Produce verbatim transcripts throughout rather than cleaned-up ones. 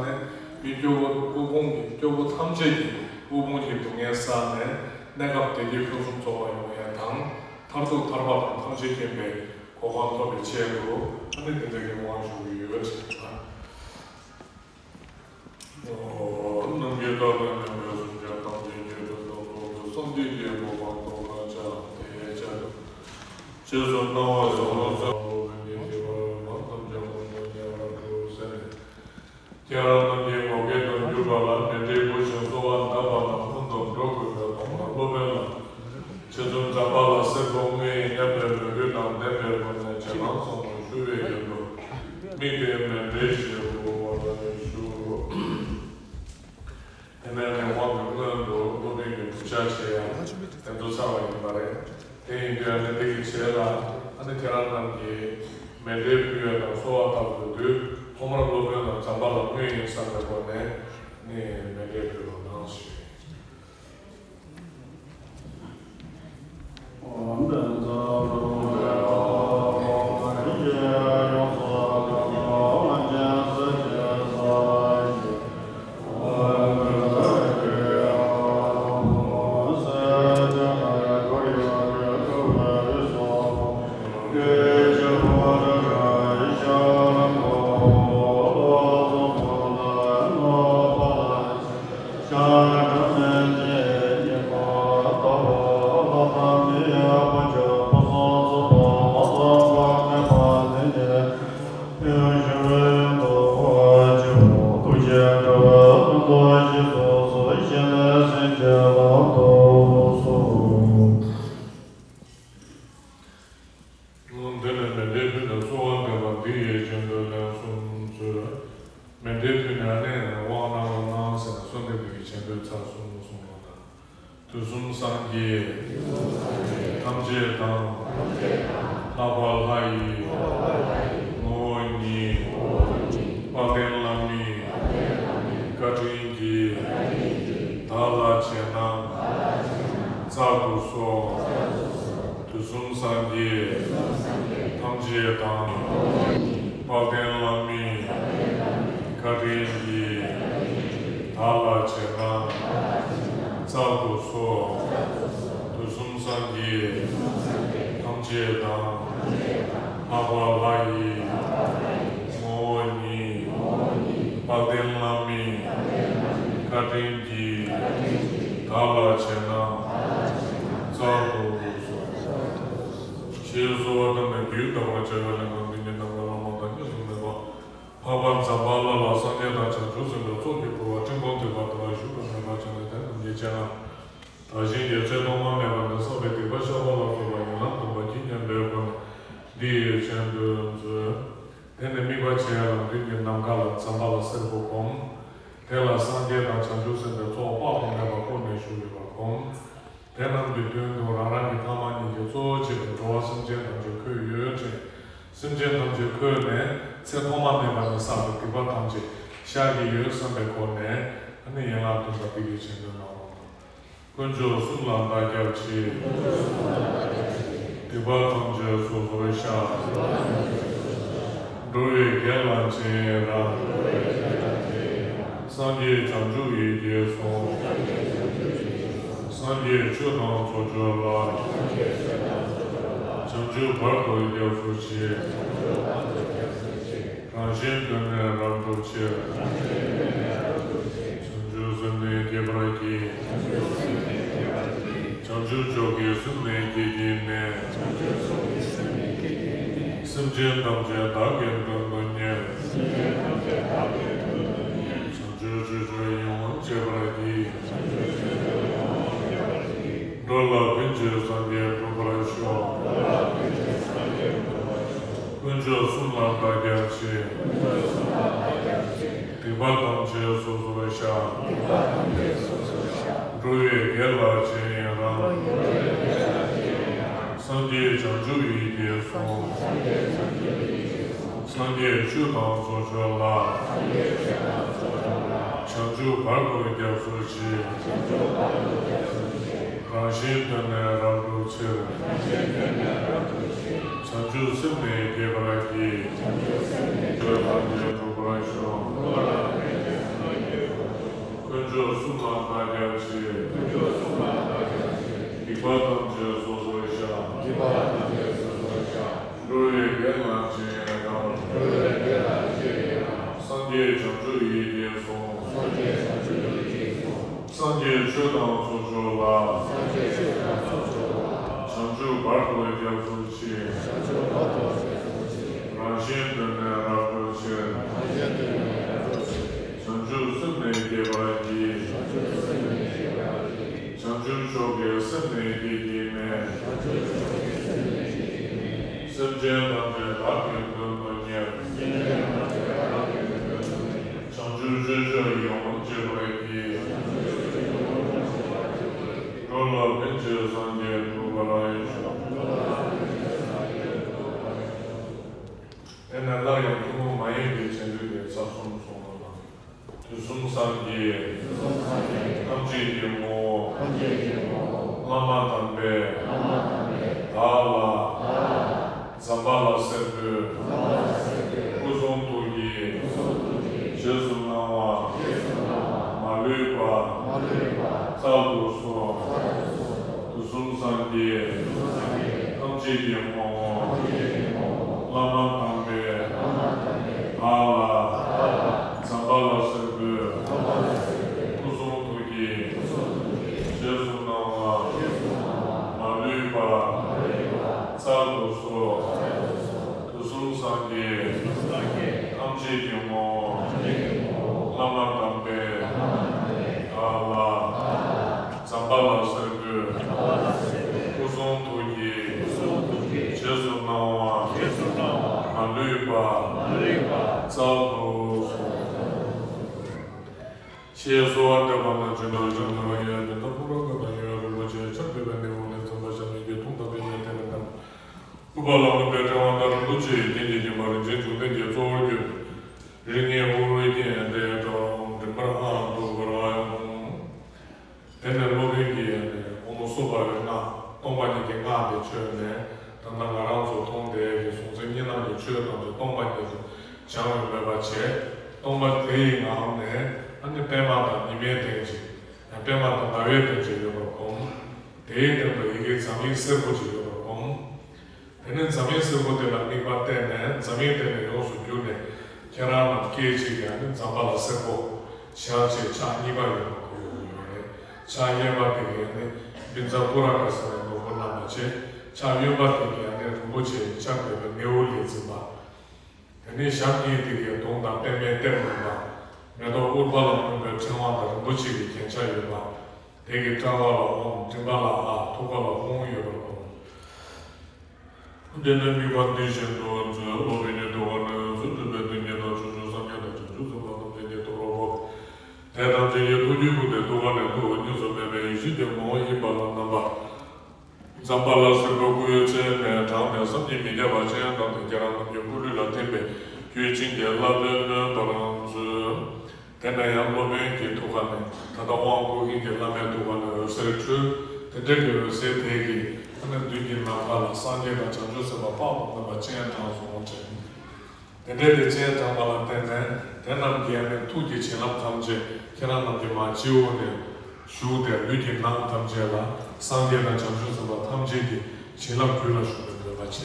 ནས་མི་སྐྱོ་བོ་དབུལ་ཕོངས་ཀྱི་སྐྱོ་བོ་ཐམས་ཅད་ཀྱི་དབུལ་ཕོངས་ཀྱི་སྡུག་བསྔལ་བསལ་ནས་གནས་སྐབས་བདེ་སྐྱིད་ཕུན་སུམ་ཚོགས་པ་ཡོང་ཡ་དང་མཐར་ཐུག་ཐར་པ་དང་ཐམས་ཅད་མཁྱེན་པའི་གོ་འཕང་ཐོབ་པའི་ཆེད་དུ་ཨ་ནི་དེ་འདྲ་གི་དབང་ཞུ་གི་ཡོད་ཅེས་དང་། ནམ་མཁའི་མཐའ་དང་མཉམ་པའི་གསུང་རྒྱལ་ཐམས་ཅད་ཀྱི་དོན་དུ་རྫོགས་སངས་རྒྱས་ཀྱི་གོ་འཕང་ཐོབ་པར་བྱ་སྟེ་བྱ་སྟེ། རྗེས་སུ་གནང་བ་ཡོངས་སུ་རྫོགས་པའི་ཐེག་པ་ཐམས་ཅད་ཀུན་ཏུ་ཉེ་བར་བསྒྲུབ་ཟེར་ནས། ཁྱེད་རང་རྣམས་ཀྱི་ངོ་སྐལ་དུ་གྱུར་པ་ལ་མཎྜལ་ཕུལ་ཞིང་གསོལ་བ་འདེབས་པ་དང་ཀུན་ཏུ་འགྲོ་དགོས་པའི་ཐོག་མར་སློབ་དཔོན་ལ། རྗེ་བཙུན་བྱམས་པ་ལ་གསེར་སྒོང་དངོས་ཡིན་སྙམ་པའི་མོས་གུས་དང་ལྡན་པའི་སྒོ་ནས་རྗེས་གནང་ཚང་མ་ཞུ་བའི་རྒྱུན་དུ་དམིགས་ཏེ་མཎྜལ་ཞུ་བར་ཞུ། དེ་ནས་ནི་དབང་གི་སྔོན་དུ་སློབ་དཔོན་གྱི་བསྒྲུབ་བྱ་བྱེད་ཡ་དེ་ཚོ་ཚར་བ་ཡིན་པ་རེད། དེ་ཡིན་དུས་ཨ་ནི་དེ་ཡི་རྗེས་ལ་ཨ་ནི་ཁྱེད་རང་རྣམས་ཀྱིས་མཎྜལ་ཕུལ་ཡས་དང་གསོལ་བ་བཏབ་དགོས་དུས་ཐོག་མར་སློབ་དཔོན་དང་བྱམས་པ་ལ་དངོས་ཡིན་བསམ་པའི་སྒོ་ནས་ནི་མཎྜལ་ཕུལ་བ་གནང་ཞིང་། འདི་ནི་མཎྜལ་ཕུལ་ནས་གསོལ་བ་འདེབས་པ་འདི་ཡི་རྗེས་ཟློས་ལན་གསུམ་མཛོད། མཎྜལ་ཕུལ་ནས་ནི་དབང་གནང་རོགས་གནང་ཟེར་ནས་གསོལ་འདེབས་ཀྱི་རྗེས་ཟློས་ཚར་གསུམ་གསུངས་པ་དང་། དུས་གསུམ་སངས་རྒྱས་ཐམས་ཅད་དང་། ལྷག་པར་ལྷ་ཡི་ངོ་བོ་ཉིད། དཔལ་ལྡན་བླ་མའི་བཀའ་དྲིན་གྱིས། བདག་ལ་བྱས་ན་སྩལ་དུ་གསོལ། དུས་གསུམ་སངས་རྒྱས་ཐམས་ཅད་དང་། དཔལ་ལྡན་བླ་མའི་བཀའ་དྲིན་གྱིས། བདག་ལ་བྱས་ན་སྩལ་དུ་གསོལ། དུས་གསུམ་སངས་རྒྱས་ཐམས་ཅད་དང་། ལྷག་པར་ལྷ་ཡི་ངོ་བོ་ཉིད། དཔལ་ལྡན་བླ་མའི་བཀའ་དྲིན་གྱིས། བདག་ལ་བྱས་ན་སྩལ་དུ་གསོལ། ཞེས་གསོལ་བ་བཏབ་ནས་རྒྱུད་དག་པར་བྱ་བའི་ལས་རྣམས་འདི་ཉིད་ནམ་མཁའ་ལ་མ་དང་གཉིས་སུ་མེད་པ། འཕགས་པ་ཛམ་བྷ་ལ་ལ་སངས་རྒྱས་དང་བྱང་ཆུབ་སེམས་དཔའི་ཚོགས་ཀྱིས་བསྐོར་བ་སྤྲིན་ཕུང་བརྡལ་བ་དག་ལ་བཞུགས་པར་མོས་པ་བྱས་ནས་དེ་རྣམས་ཀྱི་སྤྱན་སྔར། བདག་གཞན་ཡོད་ཚད་ཐོག་མ་མེད་པ་ནས་བསགས་པའི་སྡིག་པ་བཤགས་པ་ལ་སོགས་པ་ཡན་ལག་བདུན་པ་བགྱིས་སྙམ་པའི་སྒོ་ནས་འདི་ཡི་རྗེས་ཟློས་མཛོད། དེ་ནས་དམིགས་པ་བྱེད་ཡ་ལ་མདུན་གྱི་ནམ་མཁའ་ལ་ཛམ་བྷ་ལ་སེར་པོ་བསྒོམ། དེ་ལ་སངས་རྒྱས་དང་བྱང་ཆུབ་སེམས་དཔའི་ཚོགས་དཔག་ཏུ་མེད་པ་བསྐོར་ནས་བཞུགས་ཡོད་པ་བསྒོམ། དེ་རྣམས་ཀྱི་མདུན་དུ་རང་རང་གི་ཕ་མ་གཉིས་ཀྱིས་གཙོ་བོ་གཅིག་ཏུ་འགྲོ་བ་སེམས་ཅན་ཐམས་ཅད་འཁོད་ཡོད་ཅིང་། སེམས་ཅན་ཐམས་ཅད་འཁོད་ནས་ཚེ་ཐོག་མ་མེད་པ་ནས་བསགས་པའི་སྡིག་པ་ཐམས་ཅད་བཤགས་ཀྱི་ཡོད་བསམ་པའི་སྒོ་ནས་ཨ་ནི་ཡན་ལག་བདུན་པ་འདི་གི་རྗེས་ཟློས་གནང་རོགས་གནང་། དཀོན་མཆོག་གསུམ་ལ་བདག་སྐྱབས་མཆི། སྡིག་པ་ཐམས་ཅད་སོ་སོར་བཤགས། འགྲོ་བའི་དགེ་ལ་རྗེས་ཡི་རང་། སངས་རྒྱས་བྱང་ཆུབ་ཡིད་ཀྱིས་བཟུང་། སངས་རྒྱས་ཆོས་དང་ཚོགས་མཆོག་ལ། བྱང་ཆུབ་བར་དུ་སྐྱབས་སུ་མཆི། རང་གཞན་དོན་ནི་རབ་བསྒྲུབ་ཕྱིར། བྱང་ཆུབ་སེམས་ནི་བསྐྱེད་པར་བགྱི། བྱང་ཆུབ་མཆོག་གི་སེམས་ནི་བསྐྱེད་བགྱིས་ནས། སེམས་ཅན་ཐམས་ཅད་བདག་གི་དོན་དུ་གཉེར། བྱང་ཆུབ་སྤྱོད་མཆོག་ཡིད་འོང་སྤྱད་པར་བགྱི། འགྲོ་ལ་ཕན་ཕྱིར་སངས་རྒྱས་འགྲུབ་པར་ཤོག། དཀོན་མཆོག་གསུམ་ལ་བདག་སྐྱབས་མཆི། སྡིག་པ་ཐམས་ཅད་སོ་སོར་བཤགས། འགྲོ་བའི་དགེ་ལ་རྗེས་ཡི་རང་། སངས་རྒྱས་བྱང་ཆུབ་ཡིད་ཀྱིས་བཟུང་། སངས་རྒྱས་ཆོས་དང་ཚོགས་མཆོག་ལ། བྱང་ཆུབ་བར་དུ་སྐྱབས་སུ་མཆི། རང་གཞན་དོན་ནི་རབ་བསྒྲུབ་ཕྱིར། བྱང་ཆུབ་སེམས་ནི་བསྐྱེད་པར་བགྱི། ཆོས་ཐམས་ཅད་འགྲུབ་པར་ཤོག། སྡིག་པ་ཐམས་ཅད་སོ་སོར་བཤགས། འགྲོ་བའི་དགེ་ལ་རྗེས་དང་། སངས་རྒྱས་བྱང་ཆུབ་ཡིད་ཀྱིས་བཟུང་། སངས་རྒྱས་ཆོས་དང་ཚོགས་མཆོག་ལ། བྱང་ཆུབ་བར་དུ་སྐྱབས་སུ་མཆི། རང་གཞན་དོན་ནི་རབ་བསྒྲུབ་ཕྱིར། བྱང་ཆུབ་སེམས་ནི་བསྐྱེད་པར་བགྱི། བྱང་ཆུབ་མཆོག་གི་སེམས་ནི་བསྐྱེད་བགྱིས་ནས། སེམས་ཅན་ཐམས་ཅད་བདག་གིས་མདུན་དུ་བསྙེན། བྱང་ཆུབ་སྤྱོད་མཆོག་ཡིད་འོང་སྤྱད་པར་བགྱི། འགྲོ་ལ་ཕན་ཕྱིར་སངས་རྒྱས་འགྲུབ་པར་ཤོག། དེ་ནས་སླར་ཡང་ཐུན་མོང་མ་ཡིན་པའི་བྱེད་འདོད་ཀྱི་ཚར་གསུམ་གསུངས་པ་དང་། དུས་གསུམ་སངས་རྒྱས། ཐམས་ཅད་ཀྱི་ངོ་བོ། བླ་མ་དམ་པས། བདག་ལ། ཛམ་བྷ་ལ་སེར་པོའི། སྐུ་གསུང་ཐུགས་ཀྱི། རྗེས་སུ་གནང་བ། མ་ལུས་པ། སྩལ་དུ་གསོལ། དུས་གསུམ་སངས་རྒྱས། ཐམས་ཅད་ཀྱི་ངོ་བོ། བླ་མ་དམ་པས། བདག་ལ། ཛམ་བྷ་ལ་སེར་པོའི། སྐུ་གསུང་ཐུགས་ཀྱི། རྗེས་སུ་གནང་བ། མ་ལུས་པ། སྩལ་དུ་གསོལ། དུས་གསུམ་སངས་རྒྱས། ཐམས་ཅད་ཀྱི་ངོ་བོ། བླ་མ་དམ་པས། བདག་ལ། ཛམ་བྷ་ལ་སེར་པོའི། སྐུ་གསུང་ཐུགས་ཀྱི། རྗེས་སུ་གནང་བ། མ་ལུས་པ། སྩལ་དུ་གསོལ། ཞེས་གསོལ་བ་འདེབས་པ་ན། ཇི་ལྟར་བྱོན་པ་ཡང་དེ་ལྟར་ཕུན་རབ་ཏུ་བདག་ཉིད་རིན་པོ་ཆེ་ཕྱག་བགྱིས་པའི་ནི་འོག་ལས་འཛིན་པ་ཞབས་གཉིས་ཀྱིས་དུང་བཏབ་པའི་མེ་དེ་ནི་བསྣམས། ཨུཏྤ་ལ་མངོན་པའི་ཕྲེང་བ་དང་རིན་པོ་ཆེའི་རྒྱན་གྱིས་བརྒྱན་པ་རིན་ཆེན་འབྱུང་ལྡན་གྱི་གཙོ་བོར་གྱུར་པའི་རིགས་ལྔའི་དབུ་རུའི་རྒྱན་དེ་འདྲ་བ་མགྲིན་པར་ཨ་ཏུ་བྷ་ར་ཧ་ཡ་ཧཱུྃ། དེ་ནས་སློབ་དཔོན་གྱིས་ཨོཾ་སྭ་བྷཱ་ཝའི་སྔགས་སྟོང་པ་ཉིད་ཀྱི་སྔགས་དེ་མཆོད་ནས། ད་ལྟ་ང་རང་ཚོ་མཐོང་བསྡད་ཀྱི་གཟུང་འཛིན་གཉིས་སྣང་གི་ཆོས་ཐམས་ཅད་སྟོང་པ་ཉིད་དུ་སྦྱང་བའི་མོས་པ་བྱས། སྟོང་པ་དེ་ཡི་ངང་ནས་ཨ་ནི་པད་མ་དང་ཉི་མའི་སྟེང་ཅིག་པད་མ་དང་ཟླ་བའི་སྟེང་ཅིག་ཡོད་པར་བསྒོམ། དེའི་སྟེང་དུ་ཡི་གེ་ཛམ་ཡིག་སེར་པོ་ཅིག་ཡོད་པར་བསྒོམ། དེ་ནས་ཛམ་ཡིག་སེར་པོ་དེ་ལ་དམིགས་པ་གཏད་ནས། ཛམ་ཡིག་དེ་ནས་ཡོངས་སུ་གྱུར་ནས། ཁྱེད་རང་རྣམས་སྐད་ཅིག་གིས་ནི་ཛམ་བྷ་ལ་སེར་པོ་ཞལ་ཕྱེ་ཕྱག་གཉིས་པ་ཡོད་པ་གོ་ཡོང་གི་ཡོད་རེད། ཕྱག་གཡས་པ་དེ་གིས་ནི་བཛྲ་པུ་ར་ཀ་ཟེར་བའི་ནོར་བུ་བསྣམས་པ་བྱས། ཕྱག་གཡོན་པ་དེ་གིས་ནི་རིན་པོ་ཆེའི་ཕྱག་བགྲད་པའི་ནེའུ་ལེགས་འཛིན་པ། དེ་ནས་ཞབས་གཉིས་དེ་གིས་དུང་དང་པདྨའི་གཏེར་མངོན་པ། མེ་ཏོག་ཨུཏྤ་ལ་མངོན་པའི་ཕྲེང་བ་དང་རིན་པོ་ཆེ་གི་རྒྱན་ཆ་ཡོད་པ། དེ་གི་དཔྲལ་བ་ལ་ཨོཾ། མགྲིན་པ་ལ་ཨཱཿ། ཐུགས་ཀ་ལ་ཧཱུྃ་ཡོད་པར་བསྒོམ། དེ་ནས་དམིགས་པ་འདི་བཞིན་དུ་མཛོད། སློབ་དཔོན་གྱི་ཐུགས་ཀ་ནས་འོད་ཟེར་འཕྲོས་པས་ཏིང་ངེ་འཛིན་ཕྱོགས་བཅུའི་སངས་རྒྱས་དང་བྱང་ཆུབ་སེམས་དཔའ་ཐམས་ཅད་ཀྱི་ཐུགས་ཀར་ཕོག་པས། དེ་ཐམས་ཅད་ཀྱི་ཐུགས་རྒྱུད་ཀུན་ཏུ་ཐུགས་ཀ་ནས་ཐུགས་གཉིས་སུ་མེད་པའི་ཡེ་ཤེས་ཀྱི་ངོ་བོ་ཡིན་པ་ལ་རྣམ་པ། ཛམ་བྷ་ལ་སེར་པོའི་སྐུའི་ཚད་ནས་དྲངས་ཏེ་བསམ་གྱིས་མི་ཁྱབ་པ་སྤྱན་དྲངས་ཏེ་ཁྱེད་རང་རྣམས་ཀྱི་སྐུ་ལུས་ལ་ཐིམ་པས་རྒྱུད་བྱིན་གྱིས་བརླབ་པའི་མོས་པར་མཛོད། དེ་ནས་ཡང་སློབ་དཔོན་གྱི་ཐུགས་ཀ་ནས་ད་ལྟ་དབང་བསྐུར་མཁན་གྱི་བླ་མའི་ཐུགས་ཀ་ནས་འོད་ཟེར་འཕྲོས། དེ་འདྲ་གི་འོད་ཟེར་དེ་གིས་ཨ་ནི་མདུན་གྱི་ནམ་མཁའ་ལ་སངས་རྒྱས་དང་བྱང་ཆུབ་སེམས་དཔའ་དཔག་ཏུ་མེད་པ་སྤྱན་དྲངས་སོང་དྲན། དེ་འདྲའི་དེ་སྤྱན་དྲངས་པ་ལ་བརྟེན་ནས་དེ་རྣམས་ཀྱི་ཨ་ནི་ཐུགས་ཀྱི་བྱིན་རླབས་ཐམས་ཅད་ཁྱེད་རང་རྣམས་ཀྱི་མ་སྤྱི་བོ་ནས་ཞུགས་ཏེ་ལུས་ཀྱི་ནང་ཐམས་ཅད་ལ་སངས་རྒྱས་དང་བྱང་ཆུབ་སེམས་དཔའ་ཐམས་ཅད་ཀྱི་བྱིན་རླབས་རྒྱུད་ལ་ཞུགས་པའི་མོས་པ་བྱས།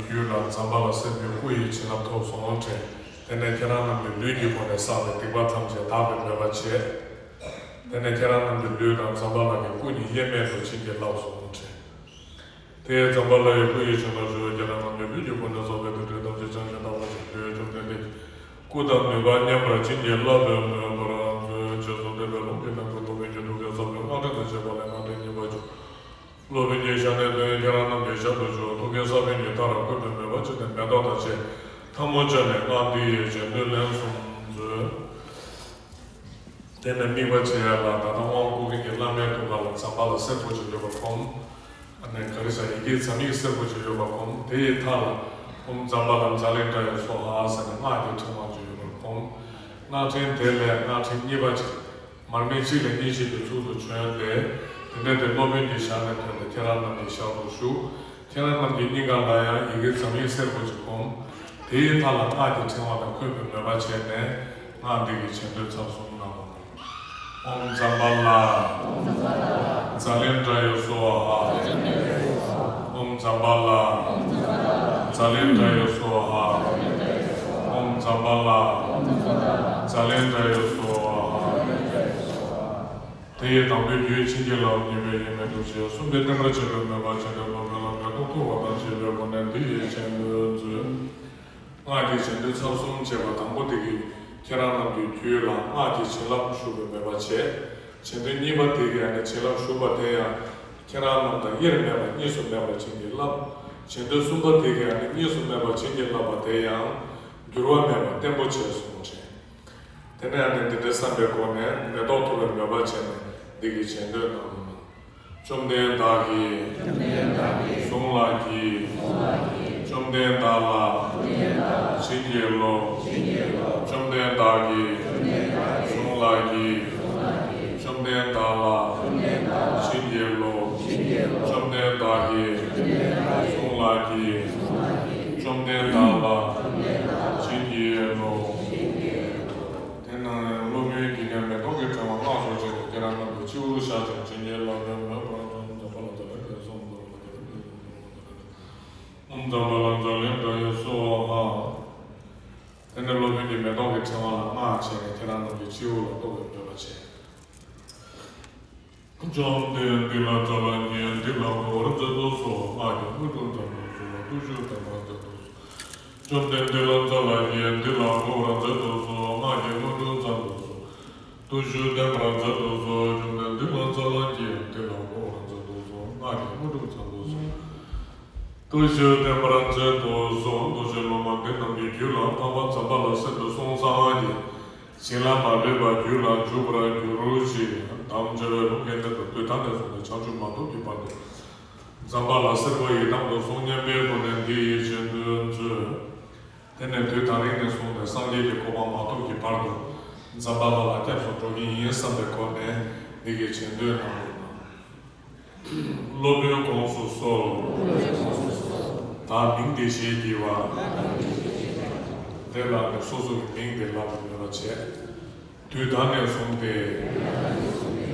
རྒྱུད་ལ་ཛམ་བྷ་ལ་སེར་པོའི་སྐུ་ཡི་བྱིན་རླབས་ཐོབ་སོང་དྲན། དེ་ནས་ཁྱེད་རང་རྣམས་ཀྱི་ལུས་ཀྱི་སྒོ་ནས་བསགས་པའི་སྡིག་པ་ཐམས་ཅད་དག་པའི་མོས་པ་བྱས། དེ་ནས་ཁྱེད་རང་རྣམས་ཀྱི་ལུས་དང་ཛམ་བྷ་ལ་གི་སྐུ་གཉིས་དབྱེར་མེད་དུ་བྱིན་གྱིས་བརླབས་སོང་དྲན། དེས་ཛམ་བྷ་ལ་ཡི་སྐུ་ཡི་བྱིན་རླབས་ཞུ་བས་ཁྱེད་རང་རྣམས་ཀྱི་ལུས་ཀྱི་སྒོ་ནས་བསགས་པའི་སྡིག་སྒྲིབ་ཐམས་ཅད་བྱང་ཞིང་དག་པར་གྱུར་ཏེ་བཅོམ་ལྡན་འདས་ཀྱི་སྐུ་དང་ནུས་པ་མཉམ་པར་བྱིན་གྱིས་བརླབས་པའི་མོས་པར་མཛོད། རྗེས་སུ་བཟླས་པའི་ལུང་གིས་ནན་ཏན་སློབ་དཔོན་གྱི་ཐུགས་ཀའི་ས་བོན་སྔགས་ཕྲེང་དང་བཅས་པ་ལས་སྔགས་ཕྲེང་གཉིས་པ་བྱུང་། སློབ་དཔོན་གྱི་ཞལ་ནས་ཐོན། ཁྱེད་རང་རྣམས་ཀྱི་ཞལ་དུ་ཞུགས། ཐུགས་ཀའི་ས་བོན་གྱི་མཐར་བསྐུར་བའི་མོས་པ་བྱས་ཏེ་མེ་ཏོག་དང་བཅས་ཐལ་མོ་སྦྱར་ནས་སྔགས་འདི་ཡི་རྗེས་ཟློས་ལན་གསུམ་མཛོད། དེ་ནས་དམིགས་པ་བྱེད་ཡ་ལ་ད་ལྟ་དབང་བསྐུར་མཁན་གྱི་བླ་མའི་ཐུགས་ཀ་ལ་ཛམ་བྷ་ལ་སེར་པོ་ཅིག་ཡོད་པར་བསྒོམ། ཨ་ནི་ག་རེ་ཟེར། ཡི་གེ་ཛམ་ཡིག་སེར་པོ་ཅིག་ཡོད་པར་བསྒོམ། དེ་ཡི་མཐའ་ལ་ཨོཾ་ཛམ་བྷ་ལ་ཛཱ་ལི་ཏྲ་ཡེ་སྭཱ་ཧཱ་ཟེར་ནས་སྔགས་ཀྱི་ཕྲེང་བ་ཅིག་ཡོད་པར་བསྒོམ། སྔགས་ཕྲེང་དེ་ལས་སྔགས་ཕྲེང་གཉིས་པ་ཅིག་མར་མེ་གཅིག་ལས་གཉིས་བྱེད་དུ་ཚུལ་དུ་བྱོན་ཏེ། དེ་འདྲ་དེ་སློབ་དཔོན་གྱི་ཞལ་ནས་ཐོན་ཏེ་ཁྱེད་རང་རྣམས་ཀྱི་ཞལ་དུ་ཞུགས། ཁྱེད་རང་རྣམས་ཀྱི་སྙིང་ག་ལ་ཡང་ཡི་གེ་ཛམ་ཡིག་སེར་པོ་ཅིག་བསྒོམ། དེའི་མཐའ་ལ་སྔགས་ཀྱི་ཕྲེང་བ་དང་འཁོད་པའི་མོས་པ་བྱས་ནས་སྔགས་འདི་གི་བྱིན་གཏེར་ཚར་གསུམ་གནང་བ། ཨོཾ་ཛམྦྷ་ལ་ཛ་ལེནྡྲ་ཡེ་སྭཱ་ཧཱ། ཨོཾ་ཛམྦྷ་ལ་ཛ་ལེནྡྲ་ཡེ་སྭཱ་ཧཱ། ཨོཾ་ཛམྦྷ་ལ་ཛ་ལེནྡྲ་ཡེ་སྭཱ་ཧཱ། དེ་ཡི་དང་པོའི་རྒྱུད་བྱིན་གྱིས་བརླབ་གཉིས་པའི་ཡེ་མེད་དུ་བྱས། གསུམ་པའི་བསྟན་པར་བྱེད་པའི་མོས་པ་བྱས་ཏེ་སློབ་དཔོན་ལ་མེ་ཏོག་གཏོར་བ་དང་བཅས་པའི་སྒོ་ནས་འདི་ཡི་བྱིན་གཏེར་མཛོད། སྔགས་ཀྱི་བྱིན་གཏེར་ཚར་གསུམ་བྱས་པ་དང་པོ་དེ་གིས་ཁྱེད་རང་རྣམས་ཀྱི་རྒྱུད་ལ་སྔགས་ཀྱི་བྱིན་རླབས་ཞུགས་པའི་མོས་པ་བྱས། བྱིན་གཏེར་གཉིས་པ་དེ་གིས་ཨ་ནི་བྱིན་རླབས་ཞུགས་པ་དེ་ཡང་ཁྱེད་རང་རྣམས་དང་དབྱེར་མེད་པ་གཉིས་སུ་མེད་པར་བྱིན་གྱིས་བརླབས། བྱིན་གཏེར་གསུམ་པ་དེ་གིས་ཨ་ནི་གཉིས་སུ་མེད་པར་བྱིན་གྱིས་བརླབས་པ་དེ་ཡང་འགྱུར་བ་མེད་པར་བརྟན་པོ་བྱས་སོང་ཞེས། དེ་ནས་ཨ་ནི་འདི་འདྲའི་བསམ་པའི་སྒོ་ནས་མེ་ཏོག་གཏོར་བའི་མོས་པ་བྱས་ནས་འདི་གི་བྱིན་གཏེར་གནང་ནས། བཅོམ་ལྡན་བདག་གིས་བཟུང་ལགས་ཀྱིས། བཅོམ་ལྡན་བདག་ལ་བྱིན་གྱིས་རློབས། བཅོམ་ལྡན་བདག་གིས་བཟུང་ལགས་ཀྱིས། བཅོམ་ལྡན་བདག་ལ་བྱིན་གྱིས་རློབས། བཅོམ་ལྡན་བདག་གིས་བཟུང་ལགས་ཀྱིས། བཅོམ་ལྡན་བདག་ལ་བྱིན་གྱིས་རློབས། དེ་ནས་སློབ་དཔོན་གྱིས་ཀྱང་མེ་ཏོག་གི་ཕྲེང་བ་སྔགས་སུ་བཅས་ཏེ་ཁྱེད་རང་རྣམས་ཀྱི་སྤྱི་བོར་བཞག་ཅིང་བྱིན་གྱིས་བརླབས་ནས་མོས་པ་མཛད་དོ། ཛམྦྷ་ལ་ཛ་ལེནྡྲ་ཡེ་སྭཱ་ཧཱ། ཨོཾ་ཛམྦྷ་ལ་ཛ་ལེནྡྲ་ཡེ་སྭཱ་ཧཱ། དེ་ནས་སློབ་དཔོན་གྱིས་མེ་ཏོག་གི་ཕྲེང་བ་ལ་སྔགས་བྱས་ནས་ཁྱེད་རང་རྣམས་ཀྱི་སྤྱི་བོ་ལ་གཏོར་བའི་མོས་པ་བྱས། བཅོམ་ལྡན་འདི་ལ་སྩལ་ལགས་ཀྱིས། འདི་ལ་གོ་བར་མཛད་དུ་གསོལ། སྔགས་ཀྱི་དངོས་གྲུབ་མཛད་དུ་གསོལ། བརྟུལ་ཞུགས་བརྟན་པར་མཛད་དུ་གསོལ། བཅོམ་ལྡན་འདི་ལ་སྩལ་ལགས་ཀྱིས། འདི་ལ་གོ་བར་མཛད་དུ་གསོལ། སྔགས་ཀྱི་དངོས་གྲུབ་མཛད་དུ་གསོལ། བརྟུལ་ཞུགས་བརྟན་པར་མཛད་དུ་གསོལ། བཅོམ་ལྡན་འདི་ལ་སྩལ་ལགས་ཀྱིས། འདི་ལ་གོ་བར་མཛད་དུ་གསོལ། སྔགས་ཀྱི་དངོས་གྲུབ་མཛད་དུ་གསོལ། བརྟུལ་ཞུགས་བརྟན་པར་མཛད་དུ་གསོལ། རྡོ་རྗེ་སློབ་མ་འདི་རྣམས་ཀྱི་རྒྱུད་ལ་འཕགས་པ་ཛམྦྷ་ལ་སེར་པོའི་གསུང་གསང་སྔགས་ཀྱི་བྱིན་རླབས་མ་ལུས་པ་རྒྱུད་ལ་འཇུག་པར་འགྱུར་ཞིང་། དམ་བཅའ་བའི་ལུང་གིས་གནས་པའི་དུས་ད་ནས་བཟུང་སྟེ་བྱང་ཆུབ་མ་ཐོབ་ཀྱི་བར་དུ་ཛམྦྷ་ལ་སེར་པོ་ཡི་དམ་དུ་གསུང་སྙན་པའི་སྒོ་ནས་འདི་ཡི་བྱིན་གཏེར་མཛོད། དེ་ནས་དུས་ད་རིང་ནས་བཟུང་སྟེ་སངས་རྒྱས་ཀྱི་གོ་འཕང་མ་ཐོབ་ཀྱི་བར་དུ་ཛམྦྷ་ལ་ལ་སྐྱབས་སུ་འགྲོ་གི་ཡིན་བསམ་པའི་སྒོ་ནས་འདི་གི་བྱིན་གཏེར་གནང་དགོས་ན། སློབ་དཔོན་དགོངས་སུ་གསོལ། བདག་མིང་འདི་ཞེས་བགྱི་བ། དེ་ལ་ནི་སོ་སོ་གི་མིང་དེ་ལབ་པའི་མོས་པ་བྱས། དུས་ད་ནས་བཟུང་སྟེ།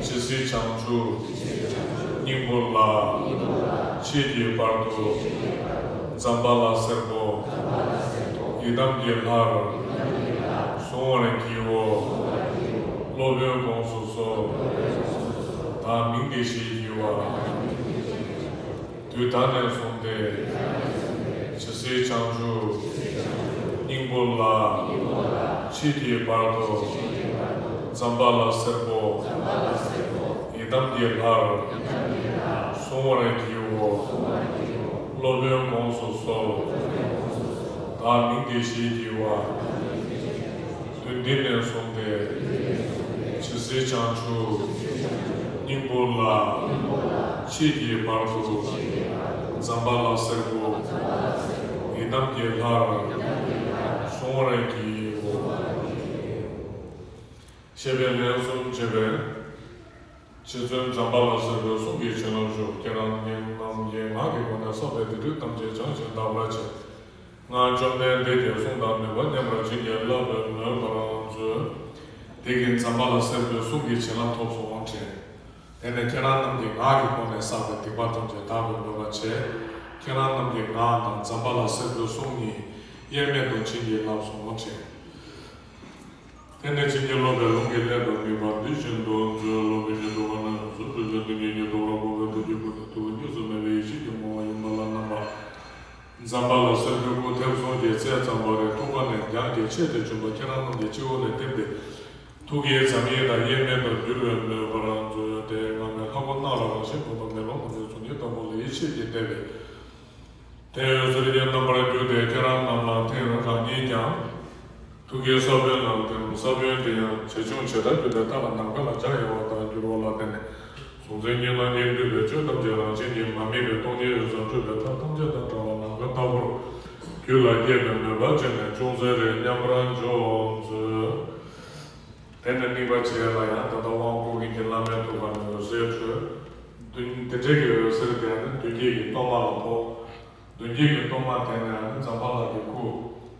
ཇི་སྲིད་བྱང་ཆུབ་སྙིང་པོ་ལ། མཆིས་ཀྱི་བར་དུ། ཛམྦྷ་ལ་སེར་པོ། ཡི་དམ་གྱི་ལྷར། གཟུང་བར་བགྱིའོ། སློབ་དཔོན་དགོངས་སུ་གསོལ། བདག་མིང་འདི་ཞེས་བགྱི་བ། དུས་ད་ནས་བཟུང་སྟེ། ཇི་སྲིད་བྱང་ཆུབ་སྙིང་པོ་ལ། མཆིས་ཀྱི་བར་དུ། ཛམྦྷ་ལ་སེར་པོ། ཡི་དམ་གྱི་ལྷར། གཟུང་བར་བགྱིའོ། སློབ་དཔོན་དགོངས་སུ་གསོལ། བདག་མིང་འདི་ཞེས་བགྱི་བ། དུས་འདི་ནས་བཟུང་སྟེ། ཇི་སྲིད་བྱང་ཆུབ་སྙིང་པོ་ལ། མཆིས་ཀྱི་བར་དུ། ཛམྦྷ་ལ་སེར་པོ། ཡི་དམ་གྱི་ལྷར། གཟུང་བར་བགྱིའོ། ཞེས་པའི་ལན་གསུམ་བྱས་པས། རྗེ་བཙུན་ཛམྦྷ་ལ་སེར་པོའི་གསུང་གི་བྱིན་རླབས་ཞུགས། ཁྱེད་རང་རྣམས་ཀྱིས་ངག་གི་སྒོ་ནས་བསགས་པའི་སྡིག་སྒྲིབ་ཐམས་ཅད་བྱང་ཞིང་དག་པར་བྱེད། སྔགས་བཅོམ་ལྡན་འདས་ཀྱི་གསུང་དང་ནུས་པ་མཉམ་པར་བྱིན་གྱིས་བརླབས་པའི་མོས་པར་མཛོད། དེ་གིས་ཛམྦྷ་ལ་སེར་པོའི་གསུང་གི་བྱིན་རླབས་ཐོབ་སོང་དྲན། དེ་ནས་ཁྱེད་རང་རྣམས་ཀྱིས་ངག་གི་སྒོ་ནས་བསགས་པའི་སྡིག་པ་ཐམས་ཅད་དག་པའི་མོས་པ་བྱས། ཁྱེད་རང་རྣམས་ཀྱི་ངག་དང་ཛམྦྷ་ལ་སེར་པོའི་གསུང་གཉིས་དབྱེར་མེད་དུ་བྱིན་གྱིས་བརླབས་སོང་དྲན། དེ་ནས་བྱིན་གྱིས་རློབ་པའི་ལུང་གིས་གནས་པར་དམིགས་པ་འདི་བཞིན་དུ་མཛོད། སློབ་དཔོན་གྱི་ཐུགས་ཀ་ནས་ཟུར་དུ་བྱོན་ཏེ་སྙིང་གི་ཐུགས་ཀར་ཕོག་པའི་ཐུགས་ཀྱི་དགོངས་པ་ཐུགས་གཉིས་སུ་མེད་པའི་ཡེ་ཤེས་ཀྱི་ངོ་བོ་ཡིན་པ་ལ་རྣམ་པ། ཛམྦྷ་ལ་སེར་པོའི་སྐུ་ཐེབས་གསུམ་གྱི་རྩེ་ཙམ་པ་རེ་ཐུགས་ཀ་ནས་རྒྱང་གིས་ཆད་དེ་བྱོན་པ་ཁྱེད་རང་རྣམས་ཀྱི་སྤྱི་བོ་ནས་ཐིམ་སྟེ། ཐུགས་ཀའི་ཛམ་ཡིག་དང་དབྱེར་མེད་དུ་གྱུར་པའི་མོས་པར་མཛོད། དེ་སྔ་མའི་ལྷ་སྐུ་སྣང་ལ་རང་བཞིན་བཀོད་པ་མེ་ལོང་ལྟ་བུའི་གཟུགས་བརྙན་ལྟ་བུ་ལ་ཡིད་ཆེས་ཀྱིས་བལྟས་པས། དེ་འོད་ཟེར་གྱི་རྣམ་པར་གྱུར་ཏེ་ཁྱེད་རང་རྣམས་ལ་ཐིམ། རང་ཉིད་ཀྱང་ཐུགས་ཀའི་ས་བོན་ལ་ཐིམ། ས་བོན་དེ་ཡང་ཆེ་ཆུང་ཇི་ལྟར་གྱུར་པའི་མཐའ་ལ་ནམ་མཁའ་ལ་འཇའ་ཡལ་བ་ལྟར་གྱུར་པ་ལ་བརྟེན་ནས། གཟུང་འཛིན་གཉིས་སྣང་གཉིས་འདུས་པའི་ཆོས་ཐམས་ཅད་རང་བཞིན་གྱིས་མ་དམིགས་པའི་སྟོང་ཉིད་འོད་གསལ་འཕྲོས་པའི་མཐའ་ཐམས་ཅད་དང་བྲལ་བ་ནམ་མཁའ་ལྟ་བུར་རྒྱུད་ལ་སྐྱེས་པའི་མོས་པ་བྱས་ནས་ཅུང་ཟད་རེ་མཉམ་པར་འཇོག་མཛོད། དེ་ནས་དམིགས་པ་བྱེད་ཡ་ལ་ཡང་ད་ལྟ་དབང་བསྐུར་མཁན་གྱི་བླ་མའི་ཐུགས་ཀ་ནས་འོད་ཟེར་འཕྲོས། མདུན་དེ་འདྲའི་གི་འོད་ཟེར་དེ་ནི་མདུན་བསྐྱེད་ཀྱི་གཏོར་མ་ལ་ཕོག་མདུན་བསྐྱེད་ཀྱི་གཏོར་མ་དེ་ནས་ནི་ཛམ་བྷ་ལ་གི་སྐུ་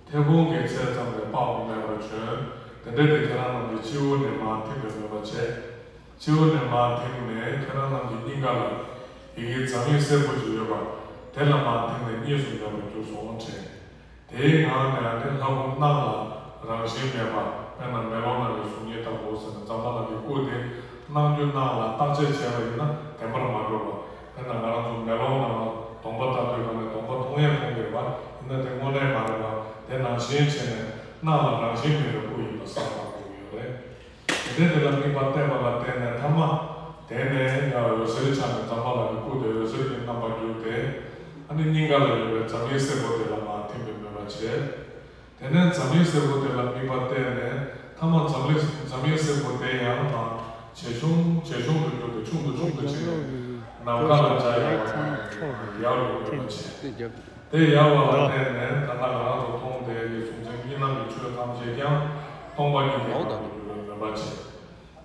མཐེ་བོང་གི་ཚད་ཙམ་ལས་དཔག་ཏུ་མེད་པར་བྱོན། དེ་འདྲ་དེ་ཁྱེད་རང་རྣམས་ཀྱི་སྤྱི་བོ་ནས་མར་ཐིམ་པའི་མོས་པ་བྱས། སྤྱི་བོ་ནས་མར་ཐིམ་ནས་ཁྱེད་རང་རྣམས་ཀྱི་སྙིང་ག་ལ་ཡི་གེ་འཛམ་གླིང་སེར་པོ་ཅིག་ཡོད་པ་དེ་ལ་མར་ཐིམ་ནས་གཉིས་སུ་མེད་པར་གྱུར་སོང་དྲན། དེའི་ངང་ནས་ཨ་ནི་ལྷ་སྐུ་སྣང་ལ་རང་བཞིན་མེད་པ། དཔེར་ན་མེ་ལོང་ནང་གི་གཟུགས་བརྙན་ལྟ་བུ་ཟེར་ན་ཛམ་བྷ་ལ་གི་སྐུ་དེ་སྣང་རྒྱུ་སྣང་ལ་བརྟག་དཔྱད་བྱས་པ་ཡིན་ན་བདེན་པར་མ་གྲུབ་པ། དཔེར་ན་ང་རང་ཚོ་མེ་ལོང་ནང་ལ་གདོང་པ་ལྟ་དུས་གང་ནས་གདོང་པ་མཐོང་ཡས་མཐོང་གི་རེད་པ། ཡིན་ན་དེ་དངོས་གནས་མ་རེད་པ། དེ་ནང་བཞིན་བྱས་ནས་སྣང་ལ་རང་བཞིན་མེད་པའི་སྐུ་ཡིན་པ་གསལ་པོ་ཡོད་རེད། དེ་དེ་ལ་དམིགས་པ་གཏད་པ་ལ་བརྟེན་ནས་ཐ་མ་དེ་ནས་ཡང་འོད་ཟེར་འཆར་ནས་ཛམ་བྷ་ལ་གི་སྐུ་དེ་འོད་ཟེར་གྱི་རྣམ་པར་གྱུར་ཏེ། ཨ་ནི་སྙིང་ག་ལ་ཡོད་པའི་འཛམ་གླིང་སེར་པོ་དེ་ལ་མར་ཐིམ་པའི་མོས་པ་བྱས། དེ་ནས་འཛམ་གླིང་སེར་པོ་དེ་ལ་དམིགས་པ་གཏད་ནས་ཐ་མ་འཛམ་གླིང་འཛམ་གླིང་སེར་པོ་དེ་ཡང་མར་ཇེ་ཆུང་ཇེ་ཆུང་དུ་གྱུར་ཏེ་ཆུང་དུ་ཆུང་དུ་ཕྱིན་ནས་ནམ་མཁའ་ལ་འཇའ་ཡལ་བ་ཡར་ལུས་མོས་པ་བྱས། དེ་ཡལ་བ་ལ་བརྟེན་ནས་ད་ལྟ་ང་རང་ཚོ་མཐོང་བསྡད་ཀྱི་གཟུགས་ཅན་གཉིས་སྣང་གི་ཆོས་ཐམས་ཅད་ཀྱང་སྟོང་པ་ཉིད་ཀྱི་ངང་དུ་གྱུར་པའི་མོས་པ་བྱས།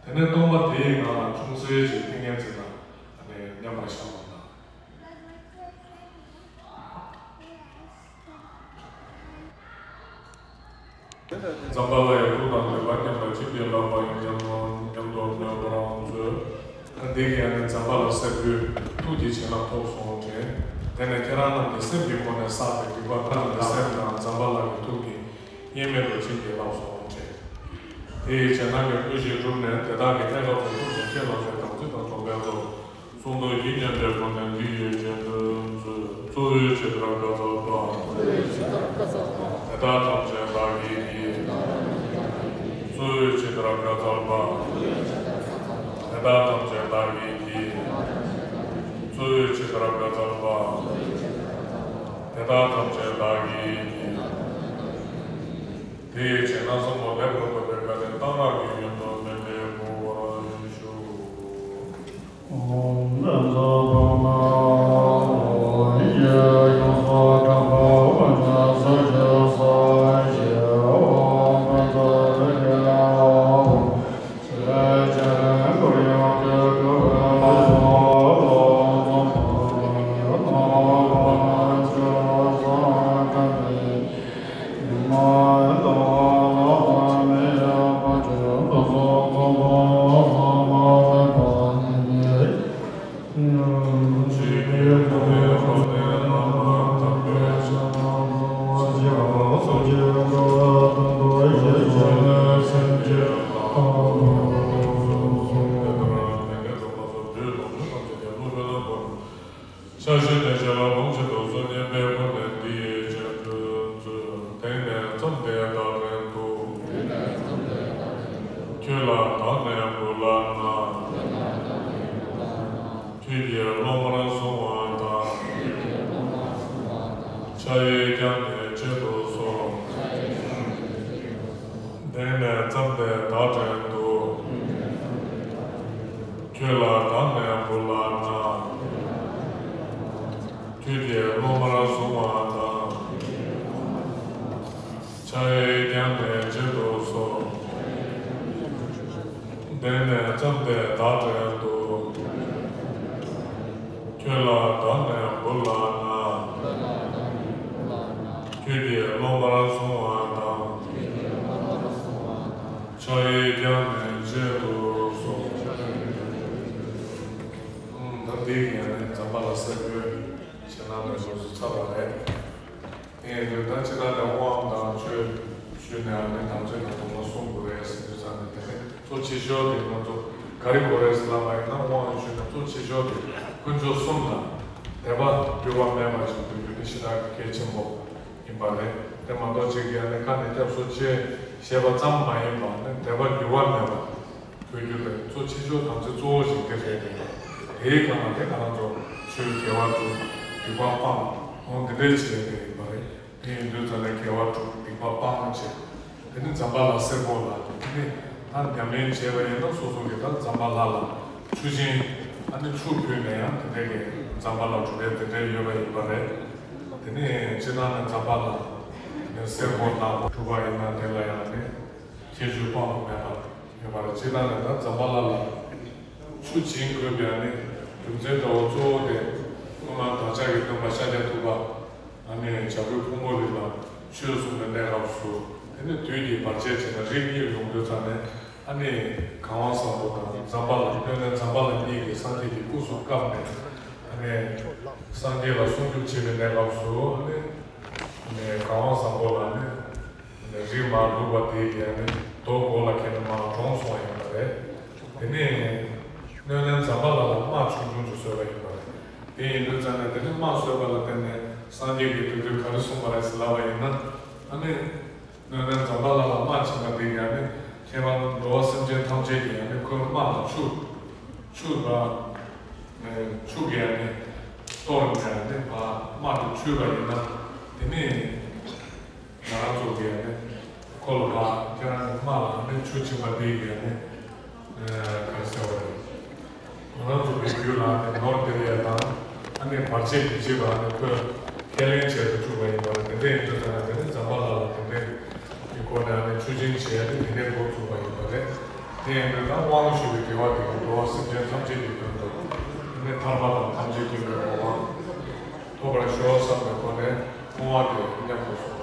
དེ་ནས་སྟོང་པ་དེའི་ངང་ལ་ཅུང་ཟད་ཅིག་ཏིང་ངེ་འཛིན་ལ་ཨ་ནི་མཉམ་པར་བཞག་པ་དང་། ཛམ་བྷ་ལ་ཡི་སྐུ་དང་ནུས་པ་མཉམ་པར་བྱིན་གྱིས་བརླབས་པ་ཡི་མཉམ་མོ་མཉམ་དུ་མོས་པར་མཛོད། ད་འདི་ག་ནི་ཛམ་བྷ་ལ་སེར་པོའི་ཐུགས་ཀྱི་བྱིན་རླབས་ཐོབ་སོང་དྲན། དེ་ནས་ཁྱེད་རང་རྣམས་ཀྱི་སེམས་ཀྱི་སྒོ་ནས་བསགས་པའི་སྡིག་པ་ཁོ་རང་གི་སེམས་དང་ཛམ་བྷ་ལ་གི་ཐུགས་ཀྱི་དབྱེར་མེད་དུ་བྱིན་གྱིས་བརླབས་སོང་དྲན། དེ་ཡི་རྗེས་གནང་གི་དངོས་གཞི་གྲུབ་ནས་དེ་དག་གི་གནས་སྐབས་སུ་ཐུགས་རྗེ་ཆེ་ལ་སོགས་དམ་ཚིག་དང་སྡོམ་པའི་ཚོགས། གསུང་དོན་ཡིད་མཉམ་པའི་སྒོ་ནས་འདི་ཡི་རྗེས་ཟློས་མཛོད། གཙོ་བོས་ཇི་ལྟར་བཀའ་སྩལ་པ། དེ་དག་ཐམས་ཅད་བདག་གིས་ཀྱང་། གཙོ་བོས་ཇི་ལྟར་བཀའ་སྩལ་པ། དེ་དག་ཐམས་ཅད་བདག་གིས་ཀྱང་། གཙོ་བོས་ཇི་ལྟར་བཀའ་སྩལ་པ། དེ་དག་ཐམས་ཅད་བདག་གིས་ཀྱང་། དེ་ཡི་རྗེས་གནང་གསུམ་པོ་ལེགས་པར་ཐོབ་པའི་བཀའ་དྲིན་གཏང་རག་གི་ཡོན་དུ་སྨིན་པའི་གུས་པར་ཞུ། ཕྱག་བཞི་ནས་ཞལ་ལ་ལུང་བཞིན་དུ་གསོལ་སྙམ་པའི་སྒོ་ནས་འདི་ཡི་རྗེས་ཟློས་མཛོད། དེང་ནས་བརྩམས་ཏེ་བདག་འདྲེན་དུ། ཁྱོད་ལ་བདག་ནི་འབུལ་ལགས་ན། ཁྱོད་ཀྱིས་སློབ་མར་བཟུང་བ་དང་། ཕྱག་གཡས་བརྐྱངས་ནས་བྱེད་དུ་གསོལ། དེང་ནས་བརྩམས་ཏེ་བདག་འདྲེན་དུ། ཁྱོད་ལ་བདག་ནི་འབུལ་ལགས་ན། ཁྱོད་ཀྱིས་སློབ་མར་བཟུང་བ་དང་། ཕྱག་གཡས་བརྐྱངས་ནས་བྱེད་དུ་གསོལ། དེང་ནས་བརྩམས་ཏེ་བདག་འདྲེན་དུ། ཁྱོད་ལ་བདག་ནི་འབུལ་ལགས་ན། ཁྱོད་ཀྱིས་སློབ་མར་བཟུང་བ་དང་། ཕྱག་གཡས་བརྐྱངས་ནས་བྱེད་དུ་གསོལ། ད་འདི་ཡིན་ནས་ཛམ་བྷ་ལ་སེར་པོའི་ཞལ་ནང་ནས་སོ་སོ་ཚར་བ་རེད། དེ་ཡིན་དུས་ད་ཅི་ལྟར་ནས་དབང་དང་ཆོས་ཞུས་ནས་ཨ་ནི་དམ་ཚིག་དང་སྡོམ་པ་སྲུང་དགོས་རེད་ཟེར་དུས་ཙང་ནས་དེ་ནས་གཙོ་ཆེ་ཤོས་དེ་ང་ཚོ་ག་རེ་དགོས་རེད་ཟེར་ལབ་པ་ཡིན་ན། དབང་ཞུས་ནས་གཙོ་ཆེ་ཤོས་དེ་དཀོན་མཆོག་གསུམ་དང་དད་པ་འགྱུར་བ་མེད་པ་ཞིག་ཏུ་འགྱུར་ཏེ་ཞེ་དྲག་གི་གལ་ཆེན་པོ་ཡིན་པ་རེད། དེ་མ་གཏོགས་ཅིག་ཡང་ནི་ཁ་ནས་སྐྱབས་སུ་མཆི་ཞེས་པ་ཙམ་མ་ཡིན་པར་ནི་དད་པ་འགྱུར་བ་མེད་པ་དགོས་རྒྱུ་དེ་གཙོ་ཆེ་ཤོས་དམ་ཚིག་གཙོ་བོ་ཞིག་དེ་རེད་དེ། དེའི་སྒང་ལ་དེ་ང་རང་ཚོ་ཆོས་དགེ་བ་སྒྲུབ། སྡིག་པ་སྤང་། འོང་འདི་འདྲའི་བྱེད་དེ་ཡིན་པ་རེད། དེ་ཡིན་དུས་ཙམ་ནས་དགེ་བ་སྒྲུབ། སྡིག་པ་སྤང་བྱེད། དེ་ནི་ཛམ་བྷ་ལ་སེར་པོ་ལ་དེ་ནི་ད་ཉམས་ལེན་བྱས་པ་ཡིན་ན་སོ་སོ་གི་ད་ཛམ་བྷ་ལ་ལ་ཆུ་ཆེན་ཨ་ནི་ཆུ་ཕུལ་ནས་ཡང་དེ་འདྲའི་གི་ཛམ་བྷ་ལ་གྲུབ་པའི་དེ་འདྲའི་ཡོད་པ་ཡིན་པ་རེད། དེ་ནི་སྤྱིར་བཏང་ནས་ཛམ་བྷ་ལ་དེ་ནི་སེར་པོ་ནག་པོ་གྲུབ་པ་ཡིན་ན་དེ་ལ་ཡང་ནི་ཁྱད་ཆོས་དཔག་ཏུ་མེད་པ་ཡོད་པ། ཅི་ལྟར་ན་ད་ཛམ་བྷ་ལ་ལ་ཆུ་སྦྱིན་དགོས་པའི་ཨ་ནི་རྒྱུ་མཚན་འདྲ་བོ་གཙོ་བོ་དེ་ཀུན་མཁྱེན་བདག་ཅག་གི་སྟོན་པ་ཤཱཀྱ་ཐུབ་པ་ཨ་ནི་བྱ་རྒོད་ཕུང་པོ་རི་ལ་ཆོས་གསུངས་པའི་གནས་སྐབས་སུ། དེ་ནས་དུས་ཀྱི་བར་ཆད་བྱས་ན་རིགས་གཉིས་ཡོང་དུས་ཙམ་ནས་ཨ་ནི་གར་དབང་བཟང་པོ་དང་ཛམ་བྷ་ལ། སྣོད་ལྡན་ཛམ་བྷ་ལ་གཉིས་ཀྱིས་སངས་རྒྱས་ཀྱི་སྐུ་གསུང་བཀབ་ནས་ཨ་ནི་སངས་རྒྱས་ལ་སྲུང་སྐྱོབ་བྱེད་པའི་གནས་སྐབས་སུ་ཨ་ནི་ཨ་ནི་གར་དབང་བཟང་པོ་ལ་ཨ་ནི། རི་མར་ལུག་པ་དེ་གིས་ཨ་ནི་རྡོ་མགོ་ལ་འཁེལ་ནས་མར་གྲོངས་སོང་བ་ཡིན་པ་རེད། དེ་ནས་སྣོད་ལྡན་ཛམ་བྷ་ལ་ལ་རྨ་ཆུང་ཆུང་ཅིག་བཟོས་པ་ཡིན་པ་རེད། དེ་ཡིན་དུས་ཙམ་ནས་དེ་ནས་རྨ་བཟོས་པ་ལ་བརྟེན་ནས་སངས་རྒྱས་ཀྱིས་དེ་དུས་ག་རེ་གསུངས་པ་རེད་ཟེར་ལབ་པ་ཡིན་ན། ཨ་ནི་སྣོད་ལྡན་ཛམ་བྷ་ལ་ལ་རྨ་བྱིན་པ་དེ་གིས་ཨ་ནི་ཁྱེད་རང་འགྲོ་བ་སེམས་ཅན་ཐམས་ཅད་ཀྱིས་ཨ་ནི་ཁོའི་རྨ་ལ་ཆུ་ཆུ་དང་ཆུ་གིས་ཨ་ནི་གཏོར་ནས་ཨ་ནི་རྨ་དེ་འཁྱུད་པ་ཡིན་ན། དེ་ནས། ང་རང་ཚོ་གིས་ནི་ཁོ་ལ་ཕར་ཁྱེད་རང་གི་རྨ་ལ་ནི་ཆུ་སྦྱིན་པ་འདི་གིས་ནི་ག་རེ་ཟེར་བ་རེད། ང་རང་ཚོ་གི་རྒྱུད་ལ་ནི་ནོར་སྟེར་ཡས་དང་ཨ་ནི་བར་ཆད་མི་བྱེད་པ་ནི་ཁོས་ཁས་ལེན་བྱས་སུ་བཅུག་པ་ཡིན་པ་རེད། དེ་འདྲ་ཡིན་དུས་ཙང་ནས་དེ་ནི་ཛམ་བྷ་ལ་ལ་དེ་འདྲའི་གི་སྒོ་ནས་ཨ་ནི་ཆུ་སྦྱིན་བྱས་ཏེ་དེ་ནས་འགོ་བཙུགས་པ་ཡིན་པ་རེད། དེ་ཡིན་དུས་ད་དབང་ཞུས་པའི་དགེ་བ་དེ་གིས་འགྲོ་བ་སེམས་ཅན་ཐམས་ཅད་ཀྱི་དོན་དུ་ནི་ཐར་པ་དང་ཐམས་ཅད་མཁྱེན་པའི་གོ་འཕང་ཐོབ་པར་ཤོག་བསམ་པའི་སྒོ་ནས་བསྔོ་བ་དེ་མཉམ་དུ་སོང་བ་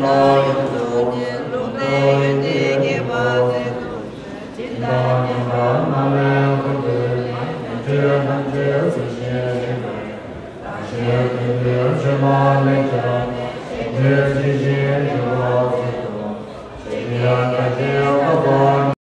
དང་།